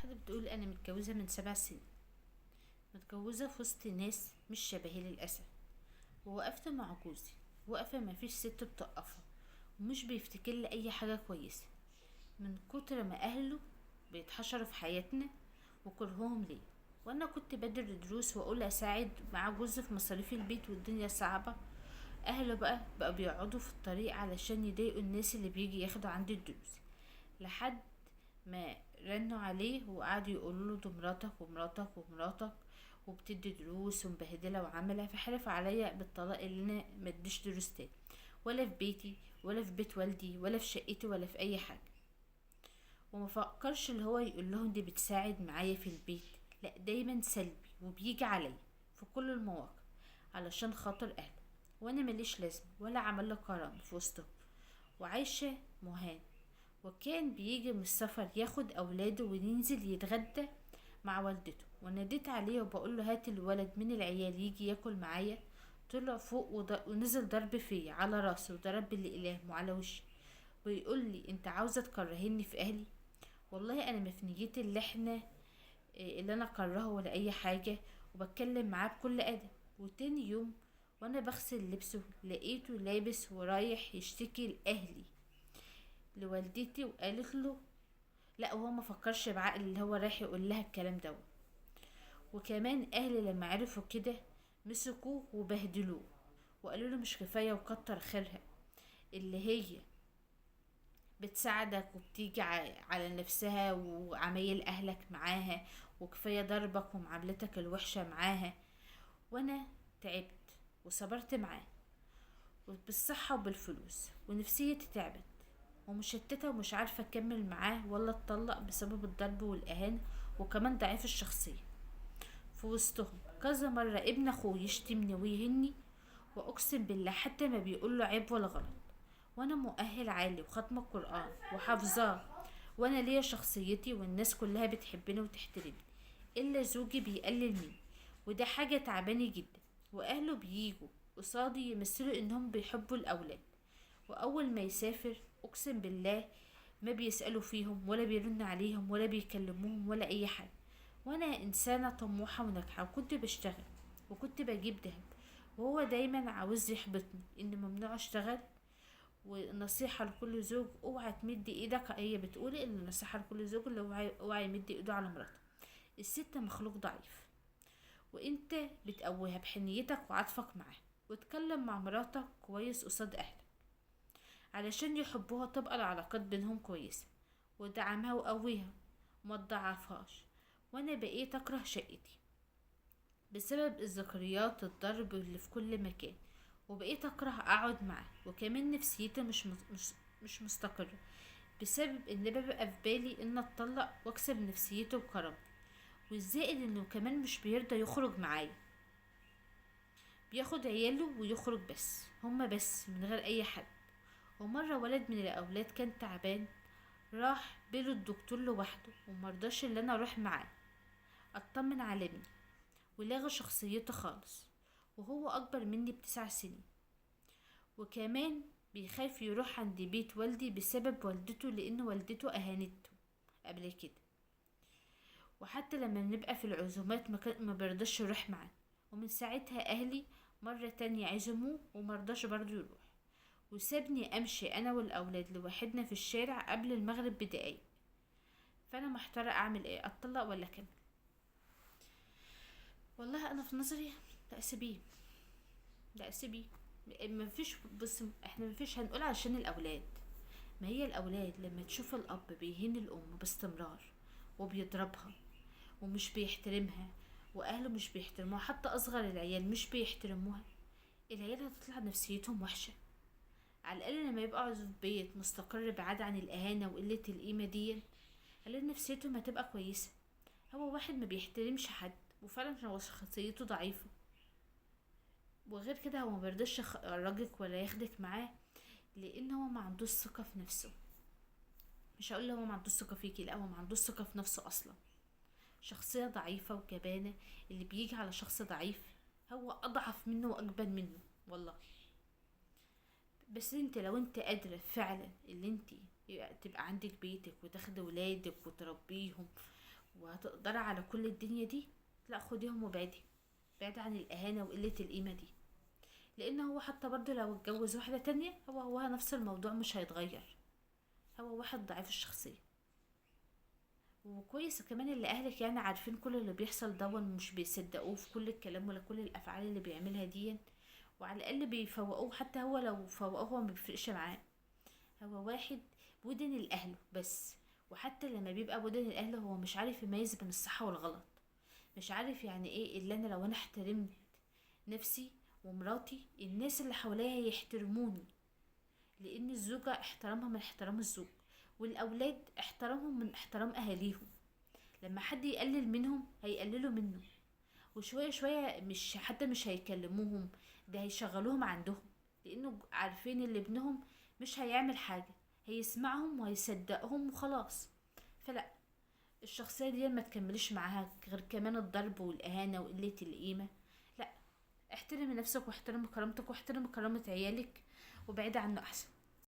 واحدة بتقول أنا متجوزة من 7 سنين، متجوزة في وسط ناس مش شبهي للأسف، ووقفت مع جوزي وقفة مفيش ست بتقفها، ومش بيفتكر لي أي حاجة كويسة من كتر ما أهله بيتحشروا في حياتنا وكرههم ليه. وأنا كنت بدر دروس وأقول أساعد مع جوزي في مصاريف البيت والدنيا صعبة، أهله بقى بيقعدوا في الطريق علشان يضايقوا الناس اللي بيجي ياخدوا عندي الدروس، لحد ما رنوا عليه وقعدوا يقولوا له ده مراتك ومراتك ومراتك وبتدي دروس ومبهدله وعامله، فحلف عليا بالطلاق اللي انا ما اديش دروس تاني، ولا في بيتي ولا في بيت والدي ولا في شقتي ولا في اي حاجه. وما فكرش اللي هو يقول لهم دي بتساعد معايا في البيت، لا دايما سلبي وبيجي عليا في كل المواقف علشان خاطر اهله، وانا ماليش لازمه ولا عمل له كرم في وسطهم، وعايشه مهان. وكان بيجي من السفر ياخد اولاده وينزل يتغدى مع والدته، وناديت عليه وبقول له هات الولد من العيال يجي ياكل معايا، طلع فوق ونزل ضرب فيا على راسه وضرب بالاقلام وعلى وشي، ويقول لي انت عاوزه تكرهني في اهلي. والله انا ما في نيتي اللي انا اكرهه ولا اي حاجه، وبتكلم معاه بكل ادب. وتاني يوم وانا بغسل لبسه لقيته لابس ورايح يشتكي لاهلي لوالدتي، وقالت له لا، وهو ما فكرش بعقل اللي هو رايح يقول لها الكلام ده. وكمان اهلي لما عرفوا كده مسكوه وبهدلوه وقالوا له مش كفايه وكتر خيرها اللي هي بتساعدك وبتيجي على نفسها وعمايل اهلك معاها، وكفايه ضربك ومعاملتك الوحشه معاها. وانا تعبت وصبرت معاه بالصحه وبالفلوس، ونفسيتي تعبت ومشتتة ومش عارفة أكمل معاه ولا اتطلق بسبب الضرب والأهانة، وكمان ضعيف الشخصية في وسطهم. كذا مرة ابن أخوه يشتمني ويهني، وأقسم بالله حتى ما بيقوله عيب ولا غلط، وأنا مؤهل عالي وختم القرآن وحافظاه، وأنا ليا شخصيتي والناس كلها بتحبني وتحترمني، إلا زوجي بيقلل مني، وده حاجة تعباني جدا. وأهله بييجوا قصادي يمثلوا إنهم بيحبوا الأولاد، وأول ما يسافر أقسم بالله ما بيسألوا فيهم ولا بيرن عليهم ولا بيكلموهم ولا أي حاجة. وأنا إنسانة طموحة وناجحة، وكنت بشتغل وكنت بجيب دهب، وهو دايما عاوز يحبطني إن ممنوع أشتغل. ونصيحة لكل زوج، اوعى تمد ايدك، هي بتقولي ان النصيحة لكل زوج اللي اوعى يمد ايده على مراته. الست مخلوق ضعيف، وانت بتقويها بحنيتك وعطفك معاها، واتكلم مع مراتك كويس قصاد اهلك علشان يحبوها، تبقى العلاقات بينهم كويسة، ودعمها وقويها وما تضعفهاش. وانا بقيت اكره شقتي بسبب الذكريات الضرب اللي في كل مكان، وبقيت اكره اقعد معاه، وكمان نفسيتي مش مستقرة بسبب ان ببقى في بالي ان اتطلق واكسب نفسيته وكرامتي. والزائد انه كمان مش بيرضى يخرج معايا، بياخد عياله ويخرج بس هما بس من غير اي حد. ومرة ولد من الأولاد كان تعبان، راح بيله الدكتور لوحده ومرضاش اللي أنا أروح معاه أطمن على ابني، ولغى شخصيته خالص، وهو أكبر مني ب9 سنين. وكمان بيخاف يروح عند بيت والدي بسبب والدته، لأن والدته أهانته قبل كده، وحتى لما بنبقى في العزومات ما بيرضاش يروح معاه. ومن ساعتها أهلي مرة تانية عزموه ومرضاش برضه يروح، وسابني امشي انا والاولاد لوحدنا في الشارع قبل المغرب بدقايق. فانا محتاره اعمل ايه، اتطلق ولا اكمل؟ والله انا في نظري لا سيبيه، لا سيبيه، مفيش. بص احنا مفيش هنقول عشان الاولاد، ما هي الاولاد لما تشوف الاب بيهين الام باستمرار وبيضربها ومش بيحترمها واهله مش بيحترموها، حتى اصغر العيال مش بيحترموها، العيال هتطلع نفسيتهم وحشه. على الأقل لما يبقى في بيت مستقر بعاد عن الإهانة وقلة القيمة دي، على الأقل نفسيتهم هتبقى كويسة. هو واحد ما بيحترمش حد، وفعلا هو شخصيته ضعيفة، وغير كده هو ما بيرضاش يخرجك ولا ياخدك معاه، لأن هو ما عندوش ثقة في نفسه. مش هقول هو ما عندوش ثقة فيكي، لا هو ما عندوش ثقة في نفسه أصلا. شخصية ضعيفة وجبانة، اللي بيجي على شخص ضعيف هو أضعف منه وأجبن منه والله. بس انت لو انت قادرة فعلا اللي انت تبقى عندك بيتك وتاخدي ولادك وتربيهم وهتقدري على كل الدنيا دي، لا خديهم وابعدي، بعيد عن الاهانة وقلة القيمة دي. لان هو حتى برضه لو اتجوز واحدة تانية هو نفس الموضوع مش هيتغير، هو واحد ضعيف الشخصية. وكويس كمان اللي اهلك يعني عارفين كل اللي بيحصل ده ومش بيصدقوه في كل الكلام ولا كل الافعال اللي بيعملها دي، وعلى الاقل بيفوقوه. حتى هو لو فوقوه هو ما بيفرقش معاه، هو واحد ودن الاهل بس. وحتى لما بيبقى ودن الاهل هو مش عارف يميز بين الصح والغلط، مش عارف يعني ايه اللي انا لو انا احترمت نفسي ومراتي الناس اللي حواليا يحترموني، لان الزوجة احترامها من احترام الزوج، والاولاد احترامهم من احترام اهاليهم. لما حد يقلل منهم هيقللوا منه، وشوية شوية مش حتى مش هيكلموهم، ده هيشغلوهم عندهم، لانه عارفين اللي ابنهم مش هيعمل حاجة، هيسمعهم وهيصدقهم وخلاص. فلا الشخصية دي ما تكمليش معاها غير كمان الضرب والإهانة وقلة القيمة. لا، احترمي نفسك واحترمي كرامتك واحترمي كرامة عيالك، وبعيدي عنه أحسن.